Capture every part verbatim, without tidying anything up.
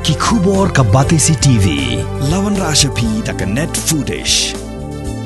Ki khubor ka Batesi T V. La wanrah sha phi da ka Net Foodish.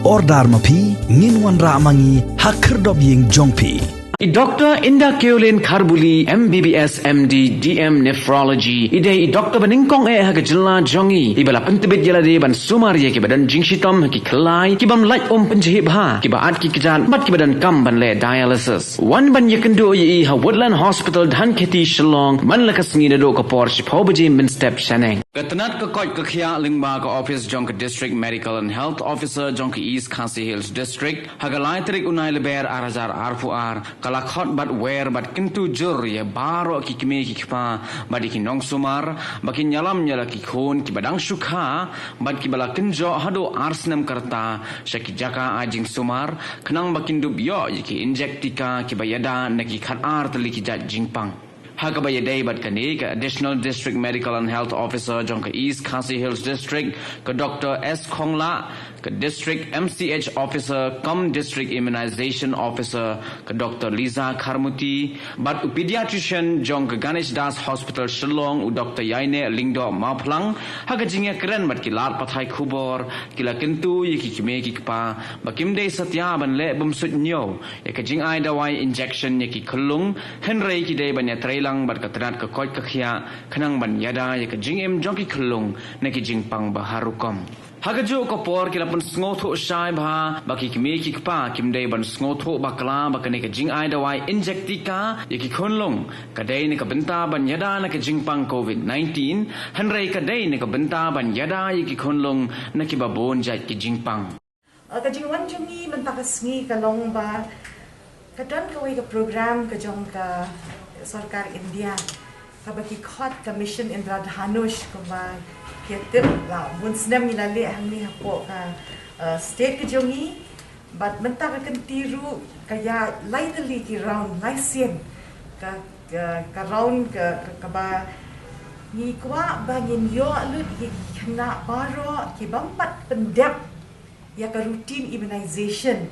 Order ma phi, ngin wanrah ma ngi ha khyrdop ïing jong phi. I Doctor Inda Keolin Kharbuli, M B B S, M D, D M Nephrology, i dei i doctor ba nyngkong eh ha ka jylla jong ngi, iba la pyntbit ïa lade ban sumar ïa kiba don jingshitom ha ki khyllai, ki bym lait um pynjhieh bha, kiba at ki kjat bad kiba donkam ban leh dialysis. Wan ban ïakynduh ïa i ha Woodland Hospital, Dhankheti, Shillong, man la ka sngi naduh ka por shiphew baje mynstep shaneng. Ka tnat ka koit ka khiah lyngba ka ophis jong ka District Medical and Health Officer jong ka East Khasi Hills District, ha ka lai tarik u Naiïalber ar hajar arphew ar, ka la khot bad wer bad kyntu jur ïa baroh ki kmie ki kpa bad ïa ki nongsumar ba kin ïalam ïa la ki khun kiba dang shu kha bad kiba la kynjoh haduh ar snem ka rta sha ki jaka ai jingsumar, khnang ba kin dup ïoh ïa ki injek tika kiba ïada na ki khatar tylli ki jait jingpang. Ha kaba ïadei bad kane, ka Additional District Medical and Health Officer jong ka East Khasi Hills District, ka Doctor S Khonglah, ka District M C H Officer cum District Immunization Officer, ka Doctor Liza Kharmuti, bad u pediatrician jong ka Ganesh Das Hospital Shillong, u Doctor Ïaineh Lyngdoh Mawphlang, ha ka jingïakren bad ki lad pathai khubor, ki la kyntu ïa ki kmie ki kpa ba kim dei satia ban leh bymsuidñiew ïa ka jingai dawai injection ïa ki khyllung, hynrei ki dei ban ïatreilang bad ka tnat ka koit ka khiah, khnang ban ïada ïa ka jingim jong ki khyllung na ki jingpang ba har rukom. Ha kajuh ka por, ki la pynsngewthuh shai bha ba ki kmie ki kpa kim dei ban sngewthuh bakla ba kane ka jingai dawai injek tika ïa ki khunlung ka dei na ka bynta ban ïada na ka jingpang covid nineteen, hynrei ka dei na ka bynta ban ïada ïa ki khunlung na kiba bun jait ki jingpang. Uh, ka jingwan jong ngi mynta ka sngi ka long ba ka don kawei ka program ka jong ka sorkar India, kaba ki khot ka Mission Indradhanush, kumba ki tip la bun snem ngi la leh hangne hapoh ka, uh, state ka jong ngi. Bad mynta ka kynti ruh ka ïa lai tylli ki round, lai sien ka, ka, ka round ka, ka, kaba ngi kwah ba ngin ïoh lut ïa ki khynnah baroh ki bym pat pyndep ïa ka routine immunization,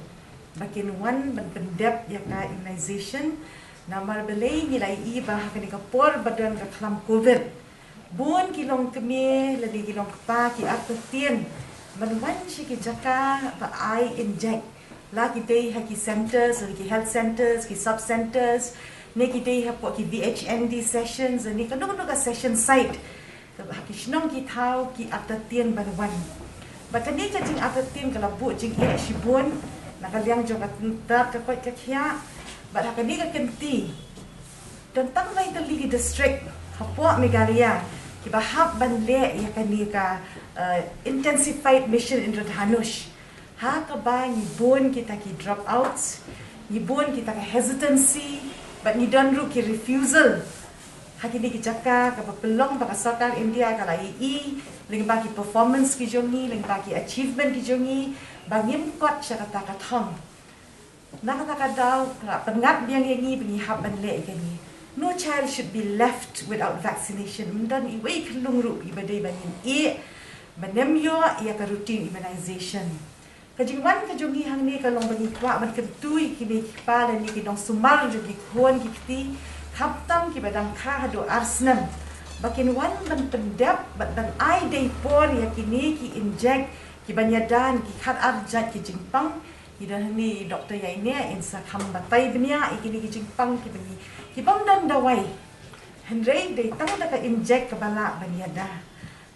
ba kin wan ban pyndep ïa ka immunization. Namar balei? Ngi la ïohi ba ha kane ka por ba don ka khlam covid, bun ki longkmie lane ki longkpa ki artatien ban wan sha ki jaka ba ai injek, la ki dei ha ki centers, ha ki health centers, ki sub centers, ne ki dei hapoh ki V H N D sessions, ne kano kano ka session site. Ka, ha ki shnong ki thaw ki artatien ban wan. Bad kane ka jingartatien ka la buh jingeh shibun na ka liang jong ka tnat ka koit ka khiah. Bad ha kane ka kynti, don tang lai tylli ki district hapoh Meghalaya kiba hap ban leh ïa kane ka, uh, intensified Mission Indradhanush. Ha kaba ngi bun kita ki dropouts, ngi bun kita ka hesitancy, bad ngi don ruh ki refusal ha kine ki jaka, kaba pynlong ba ka sorkar India ka la ïohi lyngba ki performance ki jong ngi, lyngba ki achievement ki jong ngi, ba ngim kot sha kata ka thong. Na kata ka daw, ka la pynngat biang ïa ngi ba ngi hap ban leh ïa kane. No child should be left without vaccination. Ym don iwei i khyllung ruh iba dei ba ngin ïeh ban ym ïoh ïa ka routine immunization. Ka jingwan ka jong ngi hangne ka long ba ngi kwah ban kyntu ïa ki kmie ki kpa lane ki nongsumar jong ki khun ki kti, khamtam kiba dang kha haduh ar snem, ba kin wan ban pyndep bad ban ai dei por ïa kine ki injek kiban ïada na ki khatar jait ki jingpang. Ngi don hangne i Doctor Ïaineh, in sa kham batai bniah ïa kine ki jingpang kiba ngi, ki bym don dawai, hynrei dei tang da ka injek kaba lah ban ïada.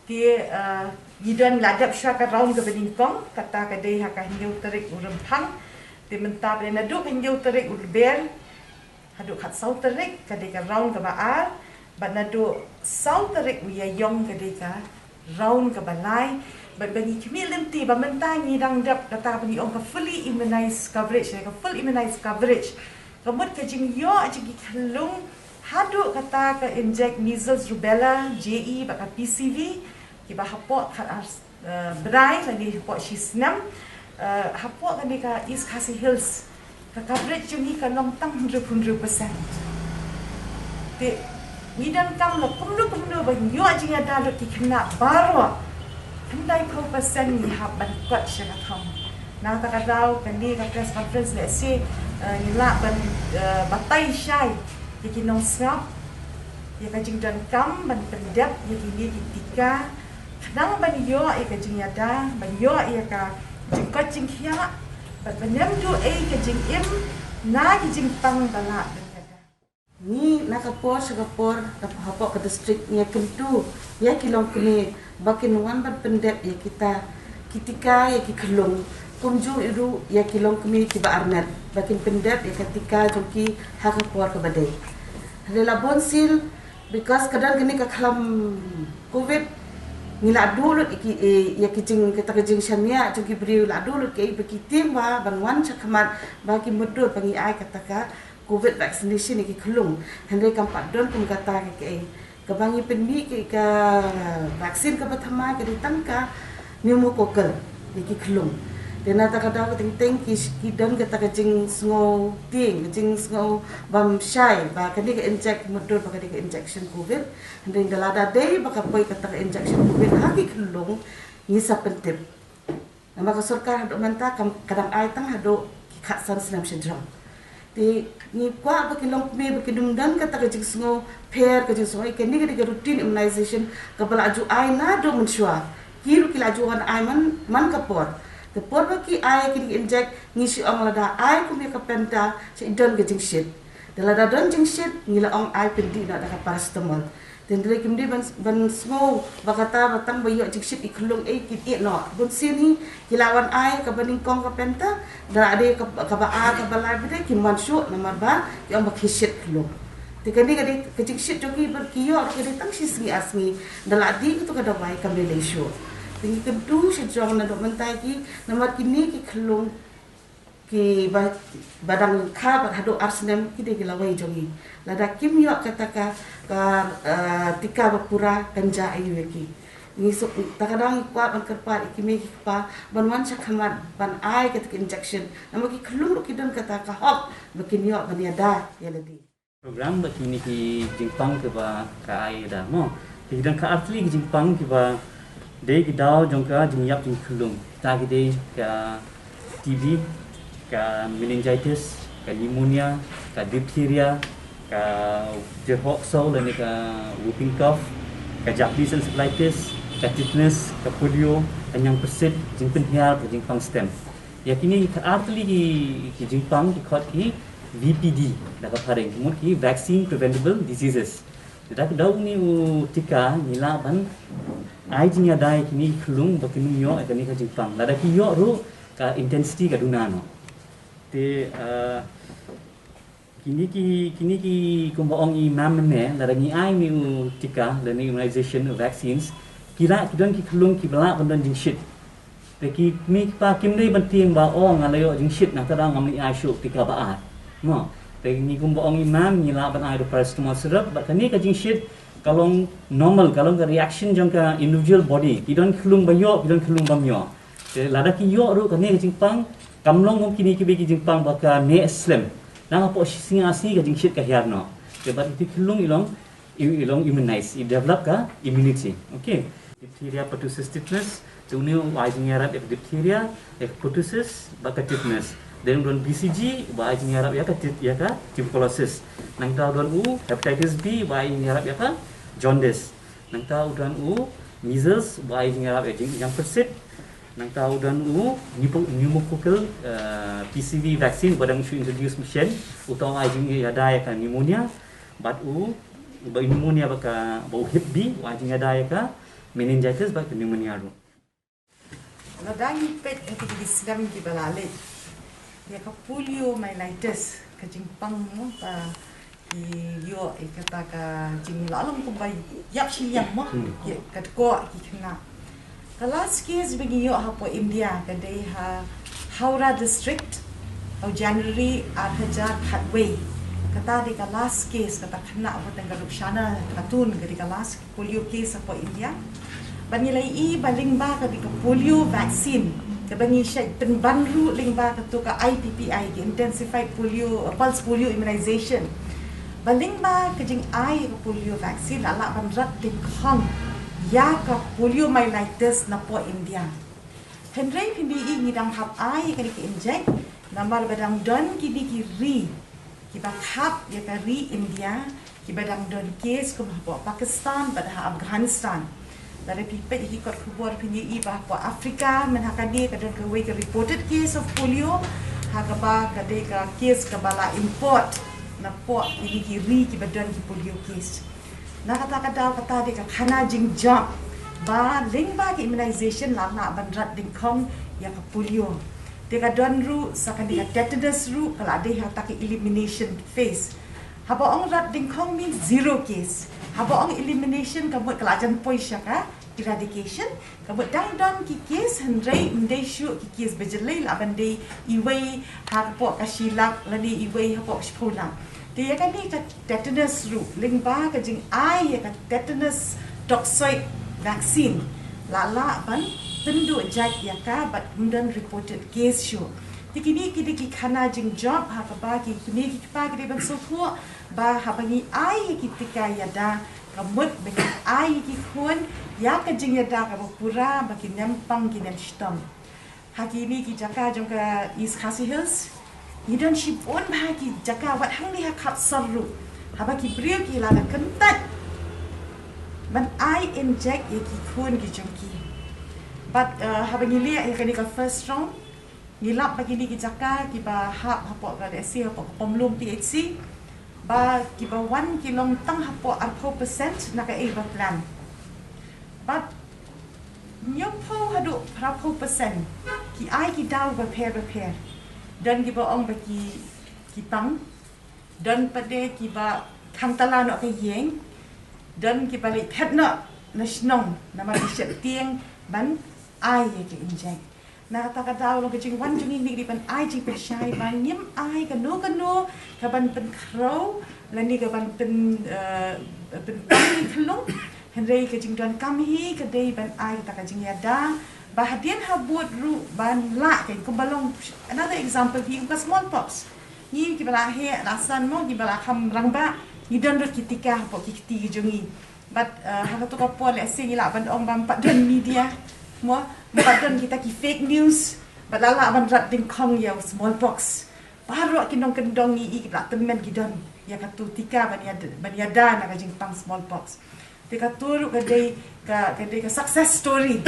Te, uh, ngi don, la dep shuwa ka round kaba nyngkong, kata ka dei ha ka hynñiew tarik u Rymphang. Te mynta pat naduh ka hynñiew tarik u Lber haduh khatsaw tarik ka dei ka round kaba ar, bad naduh saw tarik u Ïaïong ka dei ka round kaba lai. Bad ba ngi khmih lynti ba mynta ngi dang dep kata ba ngi ong ka fully immunized coverage, ka full immunized coverage. Ka mut ka jingïoh jong ki khyllung haduh kata ka injek measles, rubella, J E bad ka P C V, kiba hapoh khatar, eh, bnai lane hapoh shi snem, eh, hapoh kane ka East Khasi Hills, ka coverage jong ngi ka long tang hynriew, hynriew percent. Te ngi donkam la kumno kumno ba ngin ïoh jingïada lut ki khynnah baroh. Khyndai phew percent ngi hap ban kot sha ka thong. Na kata ka daw kane ka press conference lehse, eh, ngi lah ban, eh, batai shai ïa ki nongsngap. Ïa ka jingdonkam ban pyndep ïa kine ki tika, khnang ban ïoh ïa ka jingïada, ban ïoh ïa ka jingkoit jingkhiah, bad ban ym duh ei ka jingim na ki jingpang ba lah ban ïada. Ngi na ka por sha ka por, hapoh ka district ngi ïa kyntu ïa ki longkmie ba kin wan ban pyndep ïa kita ki tika ïa ki khyllung, kumjuh ruh ïa ki longkmie kiba armet ba kin pyndep ïa ka tika jong ki ha ka por kaba dei. Hynrei la bun sien, because ka don kane ka khlam covid, ngi la duh lut ïa ki, ïa ki jing, kata ka jingshaniah jong ki briew, la duh lut ki, ba ki tieng ba ban wan sha khmat ba ki mutdur ba ngi ai kata ka covid vaccination ïa ki khyllung. Hynrei kam pat don kum kata ka, ka, kaba ngi pynmih ka, ka vaccine kaba thymmai ka dei tang ka pneumococcal ïa ki khyllung. Te na kata ka daw ka teng teng ki, ki don kata ka jingsngew tieng, ka jingsngew bam shai ba kane ka inject, mutdur ba kane ka injection covid. Hynrei da lada dei ba ka poi kata ka injection covid ha ki khyllung, ngi sa pyntip. Namar ka sorkar haduh mynta kam, ka dang ai tang haduh ki khatsan snem shajrong. Te ngi kwah ba ki longkmie ba kin ym don kata ka jingsngew pher, ka jingsngew, kane ka dei ka routine immunization kaba la ju ai naduh mynshuwa. Ki ruh ki la ju wan ai man, man ka por. Te por ba ki ai kine ki inject, ngi shu ong lada ai kum ïa ka Penta, shu don ka jingshit. Te lada don jingshit, ngi la ong ai pyndih noh da ka paracetamol. Te hynrei kim dei ban, ban sngew ba kata ba tang ba ïoh jingshit ïa ki khyllung ei kin ïeh noh. Bun sien hi ki la wan ai kaba nyngkong ka Penta, da la dei ka, kaba ar, kaba lai ba dei kim wan shuh namar ba ki ong ba ki shit khyllung. Te kane ka dei ka jingshit jong ki ba ki ïoh ka dei tang shi sngi ar sngi, da la dei kato ka dawai kam dei lei shuh. Te ngi kyntu shajrong naduh mynta ïa ki, namar kine ki khyllung kiba, ba dang lyngkha bad haduh ar snem ki dei ki lawei jong ngi. Lada kim ïoh kata ka, ka, eh, tika ba pura, kan jia aïu ïa ki. Ngi suk, ta ka daw ngi kwah ban kyrpad ïa ki mei ki kpa ban wan sha khmat ban ai kata ka injection. Namar ki khyllung ruh ki don kata ka hok ba kin ïoh ban ïada ïa lade. Program ba kine ki jingpang kiba ka ai da mo. Ki don ka artylli ki jingpang kiba dei ki daw jong ka jingïap jingkhyllung. Ta ki dei ka T B, ka meningitis, ka pneumonia, ka diphtheria, ka jyrhoh ksew lane ka whooping cough, ka Japanese encephalitis, ka tetanus, ka polio, ka ñiangpyrsit, jingpynhiar, ka jingpang stem. Ïa kine ki artylli ki, ki jingpang ki khot ki V P D da ka phareng, mut ki vaccine preventable diseases. Da ka daw une u tika ngi lah ban ai jingïada ïa kine ki khyllung ba kin ym ïoh ïa kane ka jingpang. Lada ki ïoh ruh ka intensity ka duna noh. Te, eh, kine ki, kine ki kumba ong i mam mynne, lada ngi ai une u tika lane immunization, vaccines, ki lah, ki don ki khyllung kiba lah ban don jingshit. Te ki mei ki kpa kim dei ban tieng ba, oh, nga la ïoh jingshit, nangta da ngam lah ai shuh tika ba ar. Mo, te ngi kumba ong i mam, ngi lah ban ai ruh paracetamol syrup, bad kane ka jingshit ka long normal, ka long ka reaction jong ka individual body. Ki don khyllung ba ïoh, ki don khyllung bam ïoh. Te lada ki ïoh ruh kane ka jingpang, kam long kum kine kiwei ki jingpang ba ka neh slem. Nang hapoh shi sngi ar sngi ka jingshit ka hiar noh. Te bad ki khyllung i long, i, i long immunize, i develop ka immunity. Okay. Diphtheria, pertussis, tetanus. Te une u ai jingïarap ïa ka diphtheria, ïa ka pertussis, bad ka tetanus. Then u don B C G, u ai jingïarap ïa ka tit-, ïa ka tuberculosis. Nangta u don u hepatitis B, u ai jingïarap ïa ka jaundice. Nangta u don u measles, u ai jingïarap ïa ka ñiangpyrsit. Nangta u don u pneumo-, pneumococcal, eh, P C V vaccine, ba dang shu introduce mynshem, uta u ai jingïada ïa ka pneumonia. Bad u, ba pneumonia bad ka, ba u Hep B, u ai jingïada ïa ka meningitis bad ka pneumonia ruh. Lada ngi peit ha kine ki snem kiba la leit, ïa ka poliomyelitis, ka jingpang mo, ba ki ïoh ïa kata ka jing, la long kumba ïap shiliang mo, hmm, ïa ka dkoh ki khynnah. Ka last case ba ngi ïoh hapoh India ka dei ha Howrah district, ha u January ar hajar khatwei. Kata dei ka last case, kata khynnah ba teng ka Rukshana Khatun, ka dei ka last polio case hapoh India. Bad ngi la ïohi ba lyngba ka dei ka polio vaccine, kaba ngi shait pynban ruh lyngba kato ka I P P I, ka intensified polio, pulse polio immunization. Ba lyngba ka jingai ka polio vaccine la lah ban rat tyngkhong ïa ka poliomyelitis napoh India. Hynrei phin ïohi ngi dang hap ai ïa kane ka injek, namar ba dang don kine ki ri kiba khap ïa ka ri India, Kiba dang don case kum hapoh Pakistan bad ha Afghanistan. Lada phi peit ïa ki kot khubor phin ïohi ba hapoh Africa mynhaka dei ka don kawei ka reported case of polio, ha kaba ka dei ka case kaba la import napoh ïa ki ri kiba don ki polio case. Na kata ka daw kata dei ka khana jingjop ba lyngba ka immunization la lah ban rat dyngkhong ïa ka polio. Te ka don ruh sa kane ka tetanus ruh ka la dei ha kata ka elimination phase. Haba ong rat dyngkhong means zero case. Haba ong elimination ka mut ka la jan poi sha ka eradication. Ka mut dang don ki case hynrei ym dei shuh ki case ba jyllei, lah ban dei iwei hapoh ka shi lak lane iwei hapoh ka shiphew lak. Te ïa kane ka tetanus ruh lyngba ka jingai ïa ka tetanus toxoid vaccine la lah ban pynduh jait ïa ka bad ym don reported case shuh. Te kine ki dei ki khana jingjop ha kaba ki kmie ki kpa ki dei ban sngewthuh ba haba ngi ai ïa ki tika ïada ka mut ba ngi ai ïa ki khun ïa ka jingïada kaba pura ba kin ym pang kin ym shitom. Ha kine ki jaka jong ka East Khasi Hills ngi don shibun bha ki jaka wat hangne ha Khapsor ruh haba ki briew ki la da kyntait ban ai inject ïa ki khun ki jong ki. Bad uh, haba ngi leh ïa kane ka first round ngi lap ba kine ki jaka kiba hap hapoh ka D S C hapoh ka Pomlum P H C ba kiba wan ki long tang hapoh arphew percent na ka ei ba plan. Bad hynñiewphew haduh phraphew percent ki ai ki daw bapher bapher. Don kiba ong ba ki ki pang, don pat de kiba khang tala noh ka ïing, don kiba leit phet noh na shnong namar ki sheptieng ban ai ïa ka inject. Na kata ka daw long ka jingwan jong ngi ngi dei ban ai jingpynshai ba ngim ai kano kano ka ban pynkhraw lane ka ban pyn uh, pynpang ïa ka khyllung. Hynrei ka jingdonkam hi ka dei ban ai kata ka jingïada ba hadien habud ruh ban lah ka kumba long. Another example hi ka smallpox. Ngi kiba la heh la san mo kiba la kham rangbah ngi don ruh ki tika hapoh ki kti ki jong ngi. Bad uh, ha kato ka por lehse ngi lah ban ong ba ym pat don media mo, ym pat don kita ki fake news. Bad la lah ban rat dyngkhong ïa u smallpox. Baroh ki nongkyndong ngi i kiba la tymmen ki don ïa kato tika ban ïada, ban ïada na ka jingpang smallpox. Te kato ruh ka dei ka, ka dei ka success story.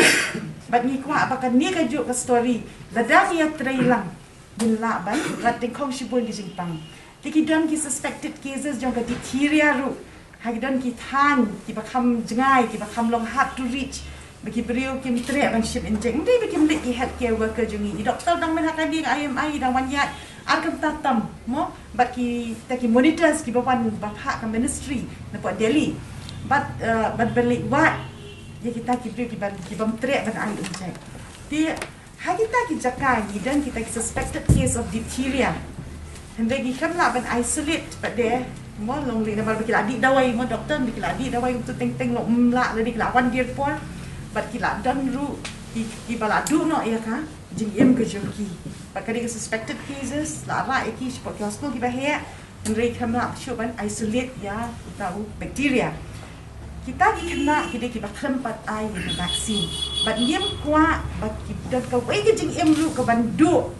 Bad ngi kwah ba kane kajuh ka story lada ngi ïatrei lang ngin lah ban rat dyngkhong shibun ki jingpang. Te ki don ki suspected cases jong ka diphtheria ruh ha ki don ki thaiñ kiba kham jngai kiba kham long hard to reach. Ba ki briew kim treh ban shim inject. Ym dei ba kim leit ki healthcare worker jong ngi, i doktor dang mynhaka dei ka I M I dang wan ïaid ar kynta tam mo. Bad kita ki monitors kiba wan ba phah ka ministry napoh Delhi bad uh, bad ban leit wad ïa kita ki briew kiba, kibym treh ban ai inject. Te ha kita ki jaka ngi don kita ki suspected case of diphtheria. Hynrei ngi khlem lah ban isolate pat de mo, long lei namar ba ki la dih dawai mo, doktor ba ki la dih dawai, uto teng teng long, ym lah lei, ki la wan dier por. Bad ki la don ruh ki, kiba la duh noh ïa ka jingim ka jong ki. Bad ka dei ka suspected cases, la rah ïa ki shapoh ki hospital kiba heh. Hynrei khlem lah shuh ban isolate ïa uta u bacteria. Kita ki khynnah ki dei kiba khlem pat ai ïa ka vaccine. Bad ngim kwah ba ki don kawei ka jingim ruh ka ban duh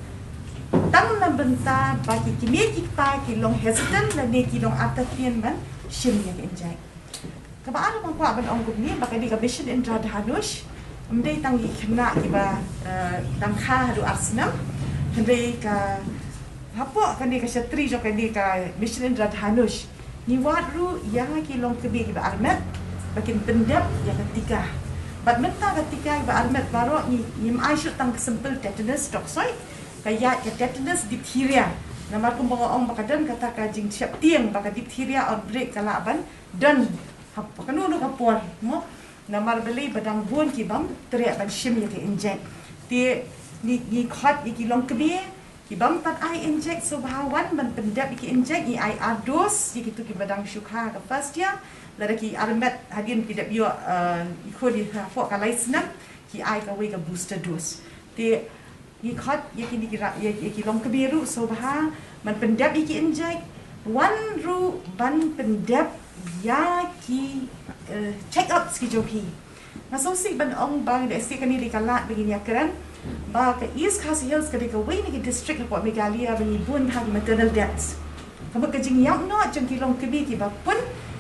tang na bynta ba ki kmie ki kpa ki long hesitant lane ki long artatien ban shim ïa ka inject. Kaba ar ba nga kwah ban ong kumne ba ka dei ka Mission Indradhanush. Ym dei tang ki khynnah kiba uh, dang kha haduh ar snem. Hynrei ka hapoh kane ka shatri jong kane ka Mission Indradhanush ngi wad ruh ïa ki longkmie kiba armet ba kin pyndep ïa ka tika. Bad mynta ka tika kiba armet baroh ngi, ngim ai shuh tang ka simple tetanus toxoid, ka ïaid ka tetanus diphtheria. Namar kumba nga ong ba ka don kata ka jingsheptieng ba ka diphtheria outbreak ka lah ban don ha kano kano ka por mo. Namar balei ba dang bun kibym treh ban shim ïa ka inject. Te ngi, ngi khot ïa ki longkmie kibym pat ai inject sngewbha wan ban pyndep ïa ka inject, ngi ai ar dos ïa kito kiba dang shu kha ha ka first year. Lada ki armet hadien ki dep ïoh uh, i khun ïa hapoh ka lai snem, ki ai kawei ka booster dose. Te ngi khot ïa kine ki ra-, ïa, ïa ki longkmie ruh sngewbha ban pyndep ïa ki inject, wan ruh ban pyndep ïa ki uh, check ups ki jong ki. Nga sngewsih ban ong ba lehse kane dei ka lad ba ngin ïakren ba ka East Khasi Hills ka dei kawei na ki district hapoh Meghalaya ba ngi bun bha ki maternal deaths. Ka mut ka jingïap noh jong ki longkmie kiba pun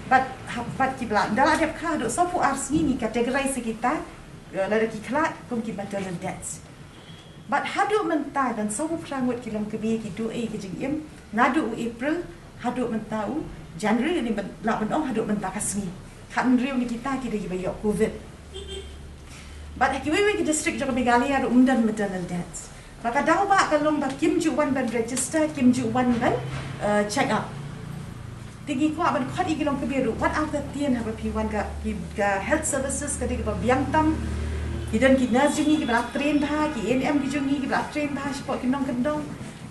Bad hap bad ki ba la, da la dep kha haduh sawphew ar sngi ngi categorize ïa kita, eh, lada ki khlad kum ki maternal deaths. Bad haduh mynta don sawphew phra ngut ki longkmie ki duh ïa ka jingim naduh u April haduh mynta u January, lane ban, lah ban ong haduh mynta ka sngi. Khathynriew na kita ki dei kiba ïoh covid. Bad ha kiwei kiwei ki district jong ka Meghalaya ruh ym don maternal deaths. Ba ka daw ba ka long ba kim ju wan ban register, kim ju wan ban, eh, check up. Te ngi kwah ban khot ïa ki longkmie ruh, wat artatien haba phi wan, ka, ki, ka health services ka dei kaba biang tam. Ki don ki nurse jong ngi kiba la train bha, ki A N M ki jong ngi kiba la train bha shapoh ki nongkyndong.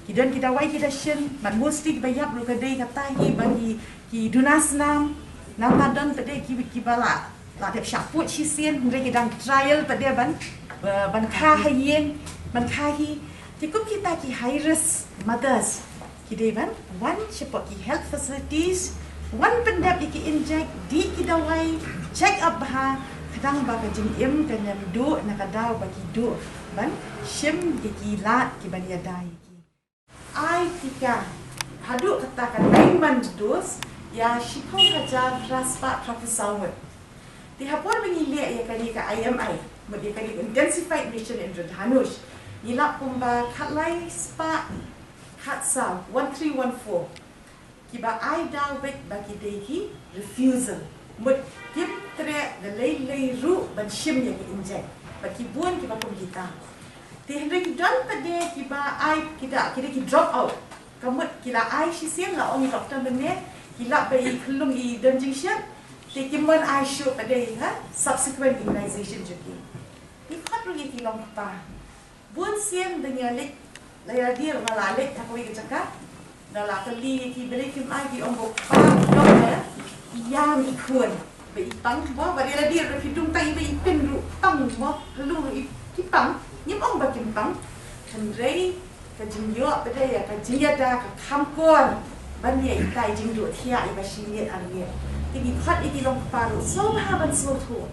Ki don ki dawai ki dashin, bad mostly kiba ïap ruh ka dei kata hi ba ki, ki duna snam. Nangta don pat de ki, kiba la, la dep shah pud shisien, hynrei ki dang trial pat de ban, eh, ban kha ha ïing, ban kha hi. Te kum kita ki high risk mothers, ki dei ban wan shapoh ki health facilities, wan pyndep ïa ki inject, dih ki dawai, check up bha, khnang ba ka jingim kan ym duh na ka daw ba ki duh ban shim ïa ki lad kiban ïada ïa ki. Ai tika haduh kata ka nine month dose ïa shiphew hajar phra spah phra phew saw ngut. Te ha por ba ngi leh ïa kane ka I M I, mut ïa kane ka Intensified Mission Indradhanush, ngi lap kumba khatlai spah khatsaw, one three one four, kiba ai daw beit ba ki dei ki refusal, mut kim treh da lei lei ruh ban shim ïa ki inject, bad ki bun kiba kum kita. Te hynrei ki don pat de kiba ai, ki da, ki da ki drop out. Ka mut ki la ai shisien, la ong i doktor mynne, ki lap ba i khyllung i don jingshit, te kim mon ai shuh pat de ha subsequent immunization jong ki. Ngi khot ruh ïa ki long kpa. Bun sien da ngi leit, la ïa dei ruh nga la leit ha kawei ka jaka, da la kylli ïa ki balei kim ai, ki ong ba u kpa u long ba i ïam i khun. Ba i pang mo, ba ïa la dei ruh phi dung tang i ba i pyn ruh pang mo, khyllung ruh i, i pang. Ngim ong ba kim pang. Hynrei ka jingïoh pat de ïa ka jingïada ka kham kor ban ïa ita i jingduh thiah iba shi miet ar miet. Te ngi khot ïa ki long kpa ruh sngewbha ban sngewthuh.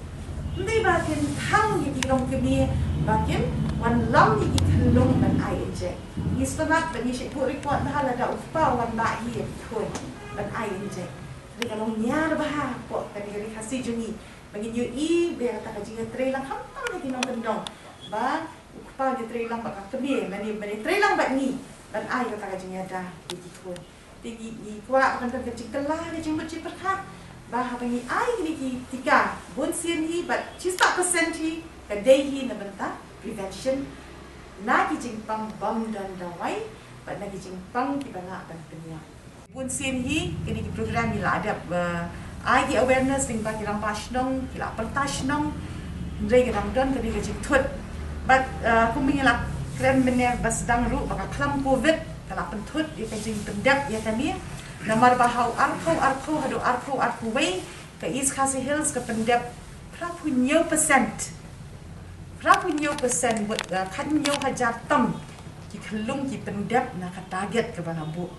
Ym dei ba kin khang ïa ki longkmie ba kin wanlam ïa ki khyllung ban ai inject. Ngi sngewtynnat ba ngi shait buh report bha lada u kpa u wan bah hi ïa ki khun ban ai inject. Hynrei ka long niar bha hapoh kane ka ri Khasi jong ngi ba ngin ïohi ba ïa kata ka jingïatreilang khamtam ha ki nongkyndong, ba u kpa u ïatreilang bad ka kmie, lane ban ïatreilang bad ngi ban ai kata ka jingïada ïa ki khun. Te ngi, ngi kwah ba kan don ka jingkylla, ka jingmut jingpyrkhat, ba haba ngi ai kine ki tika, bun sien hi bad shispah percent hi ka dei hi na bynta prevention na ki jingpang bym don dawai bad na ki jingpang kiba lah ban pynïap. Bun sien hi kine ki program ngi la dep, eh, ai ki awareness lyngba ki rangbah shnong, ki la pyrta shnong, hynrei ka dang don kane ka jingthut. Bad, eh, kum ngi la kren mynne ba sdang ruh ba ka khlam covid ka la pynthut ïa ka jingpyndep ïa kane. Namar ba ha u arphew arphew haduh arphew arphew wei, ka East Khasi Hills ka pyndep phra phew hynñiew percent. Phra phew hynñiew percent, mut, eh, khathynñiew hajar tam ki khyllung ki pyndep na ka target kaba la buh.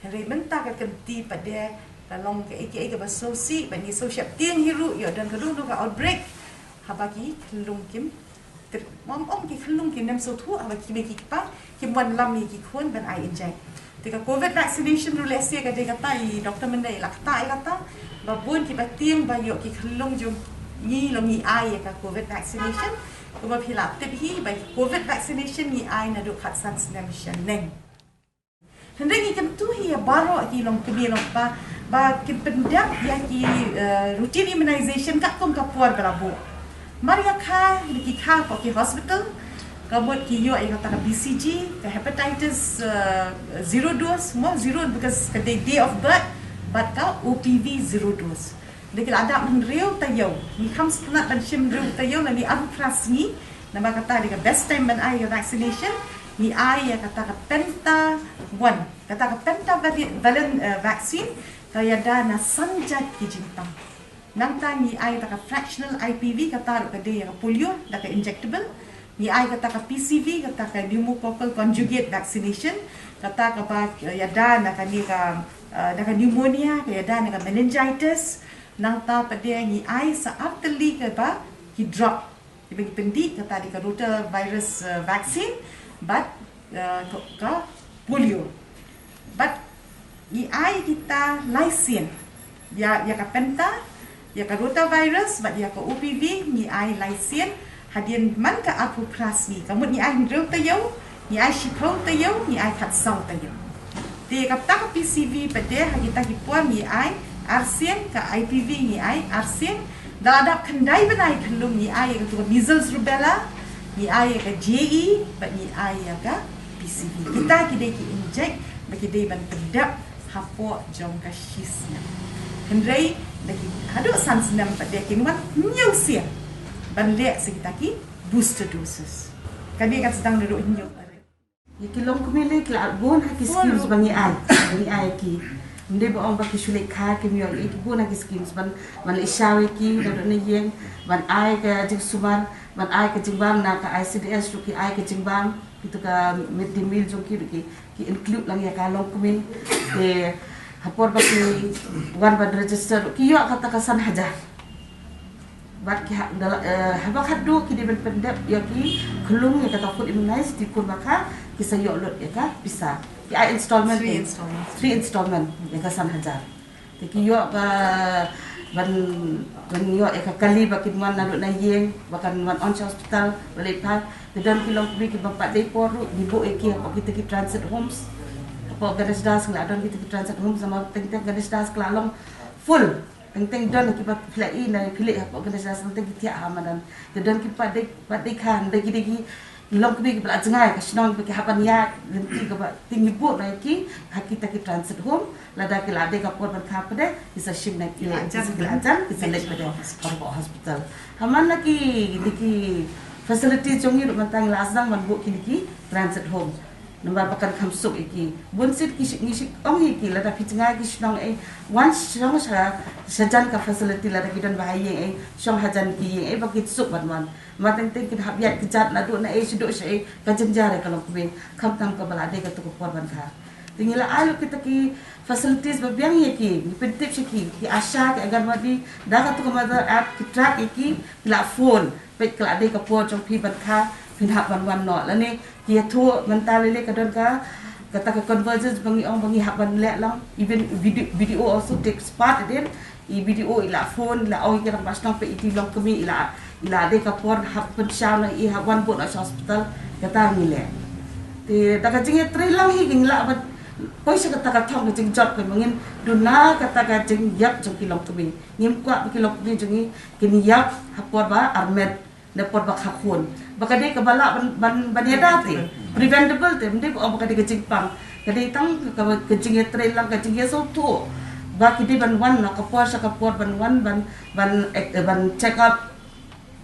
Hynrei mynta ka kynti pat de ka long kaei kaei kaba sngewsih, bad ngi sngewsheptieng hi ruh ïoh don ka dang don ka outbreak. Haba ki khyllung kim, ter-, ym ong ki khyllung kim nym sngewthuh, haba ki mei ki kpa kim wanlam ïa ki khun ban ai inject. Te ka covid vaccination ruh lehse ka dei kata, i doktor mynne i la ktah ïa kata, ba bun kiba tieng ba ïoh ki khyllung jong ngi long ngi ai ïa ka covid vaccination. Kumba phi la tip hi ba covid vaccination ngi ai naduh khatsan snem shaneng. Hynrei ngi kyntu hi ïa baroh ki longkmie longkpa ba kin pyndep ïa ki, eh, routine immunization katkum ka por ba la buh. Mar ïa kha, ki kha hapoh ki hospital, ka mut ki ïoh ïa kata ka B C G, ka hepatitis, eh, zero dose, mo zero because ka date, day of birth, bad ka O P V zero dose. Da ki la dap hynriew taïew, ngi kham sngewtynnat ban shim hynriew taïew lane arphew phra sngi, namar kata dei ka best time ban ai ka vaccination, ngi ai ïa kata ka pentavalent, kata ka pentavalent, eh, vaccine, ka ïada na san jait ki jingpang. Nangta ngi ai kata ka fractional I P V, kata ruh ka dei ïa ka polio, da ka injectable. Ngi ai kata ka P C V, kata ka pneumococcal conjugate vaccination, kata kaba, eh, ïada na kane ka, eh, na ka pneumonia, ka ïada na ka meningitis. Nangta pat de ngi ai sa artylli kaba ki drop, kiba ngi pyndih, kata dei ka rotavirus, eh, vaccine bad, eh, ka, ka polio. Bad ngi ai kita lai sien. Ïa ïa ka penta, ïa ka rotavirus bad ïa ka OPV ngi ai lai sien. Hadien man ka arphew phra sngi, ka mut ngi ai hynriew taïew, ngi ai shiphew taïew, ngi ai khatsaw taïew. Te ïa kata ka PCV pat de ha kita ki por ngi ai arsien, ka IPV ngi ai arsien. Da la dap khyndai bnai khyllung ngi ai ïa katu ka measles rubella, ngi ai ïa ka JE bad ngi ai ïa ka PCV. Kita ki dei ki injek ba ki dei ban pyndep hapoh jong ka shisnem. Hynrei da ki haduh san snem pat de kin wan hynñiew sien ban leh sa kita ki booster doses. Kane kan sdang naduh hynñiew tarik. Ïa ki longkmie lei ki la bun ha ki schemes ba ngi ai, ba ngi ai ki. Ym dei ba ong ba ki shu leit kha kim ïoh, ïa ki bun ha ki schemes ban, ban leit shaw ïa ki naduh na ïing, ban ai ka jingsumar, ban ai ka jingbam. Na ka ICDS ruh ki ai ka jingbam, kito ka midday meal jong ki ruh ki, ki include lang ïa ka longkmie. Te ha por ba ki wan ban register ruh ki ïoh kata ka san hajar. Bad ki ha, da la, eh, haba khatduh ki dei ban pyndep ïa ki khyllung ïa kata full immunize, te kumba kha ki sa ïoh lut ïa ka pisa. Ki ai installment. Three te installments. Three installment ïa ka san hajar. Te ki ïoh ka ban, ban ïoh ïa ka kali ba kin wan naduh na ïing, ba kan wan on sha hospital, ba leit phai. Te don ki longkmie kiba pat dei por ruh ngi buh ïa ki hapoh kita ki transit homes. Hapoh Ganesh Das ngi la don kita ki transit homes, namar teng teng Ganesh Das ka la long full. Teng teng don kiba phi la i na phi leit hapoh Ganesh Das, teng teng ki thiah ha madan. Te don ki pat dei, pat dei kha, da ki dei ki longkmie kiba la jngai ka shnong ba ki hap ban ïaid lynti kaba, te ngi buh noh ïa ki ha kita ki transit home. Lada ki la dei ka por ban kha pat de, ki sa shim na ki, ki la jan, ki sa leit pat de hapoh hospital. Ha man la ki, ki dei ki facilities jong ngi ruh mynta ngi la sdang ban buh kine ki transit home. Namar ba kan kham suk ïa ki. Bun sien ki shi, ngi shi ong ïa ki, lada phi jngai ki shnong ei, wan shong sha, shajan ka facility, lada ki don ba ha ïing ei, shong hajan ki ïing ei, ba kin suk ban wan. Namar teng teng kin hap ïaid kjat naduh na ei shaduh sha ei, ka jynjar ïa ka longkmie. Khamtam kaba la dei kato ka por ban kha. Te ngi la ai ruh kita ki facilities ba biang ïa ki, ngi pyntip sha ki, ki ASHA, ki Anganwadi, da kato ka mobile app, ki track ïa ki, ki la phone, peit ka la dei ka por jong phi ban kha, phin hap ban wan noh. Lane ki ïathuh mynta lei lei ka don ka, kata ka convergence ba ngi ong ba ngi hap ban leh lang, even BDO, BDO also takes part in it. I BDO i la phone, i la ong ïa ki rangbah shnong, peit iti longkmie, i la, i la dei ka por hap pynshaw noh, i hap wan buh noh sha hospital, kata ngi leh. Te da ka jingïatreilang hi ngi lah ban poi sha kata ka thong ka jingjop, ka ba ngin duna kata ka jingïap jong ki longkmie. Ngim kwah ba ki longkmie jong ngi kin ïap ha por ba armet, na por ba kha khun. Ba ka dei kaba lah ban, ban, ban ïada te. Preventable te, ym dei ba, oh, ba ka dei ka jingpang. Ka dei tang ka, ka jingïatreilang, ka jingïasngewthuh. Ba ki dei ban wan na ka por sha ka por, ban wan, ban, ban, eh, ban check up,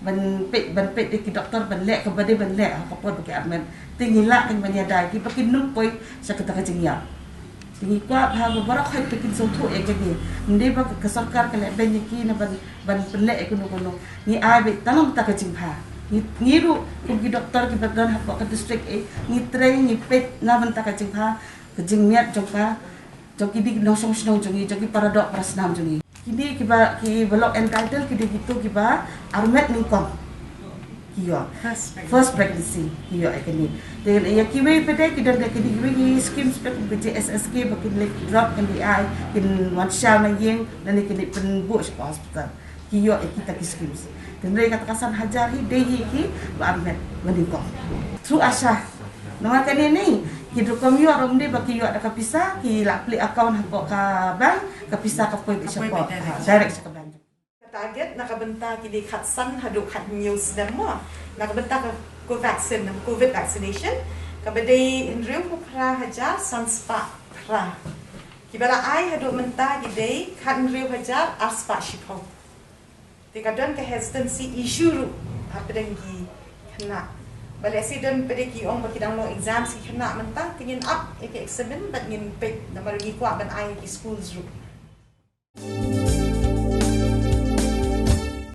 ban peit, ban peit da ki doktor, ban leh kaba dei ban leh ha ka por ba ki armet. Te ngi lah kan ban ïada ïa ki ba kin ym poi sha kata ka jingïap. Te ngi kwah ba baroh khoit ba kin sngewthuh ïa kane. Ym dei ba ka sorkar ka leh beiñ ïa ki na ban, ban pynleh ïa kano kano. Ngi ai beit tang na bynta ka jingbha. Ngi, ngi ruh kum ki doktor kiba don hapoh ka district, eh, ngi trei, ngi peit na bynta ka jingbha, ka jingmiat jong ka, jong kine ki nongshong shnong jong ngi, jong ki paradoh parasnam jong ngi. Kine kiba, kiba long entitled ki dei kito kiba armet nyngkong ki ïoh. First pregnancy. First pregnancy ki ïoh ïa kine. Te ïa kiwei pat de ki don da kine kiwei ki schemes pat kum ka JSSK ba kin leit drop, kin leit ai, kin wan shaw na ïing, lane kin leit pynbuh sha ka hospital. Ki ïoh ïa kita ki schemes. Te hynrei kata ka san hajar hi dei hi kiba armet ba nyngkong. Through ASHA. Namar kane ne, ki rukom ïoh ruh ym dei ba ki ïoh da ka pisa, ki la plie account hapoh ka bank, ka pisa ka poi beit shapoh, direct sha ka bank. Ka target na ka bynta ki dei khatsan haduh khathynñiew snem mo. Na ka bynta ka Covaxin, na ka COVID vaccination, kaba dei hynriewphew phra hajar san spah phra. Kiba la ai haduh mynta ki dei khathynriew hajar ar spah shiphew. Te ka don ka hesitancy issue ruh hapdeng ki khynnah. Ba lehse don pat de ki ong ba ki dang long exams ki khynnah mynta, te ngin ap ïa ka examen bad ngin peit namar ngi kwah ban ai ïa ki schools ruh.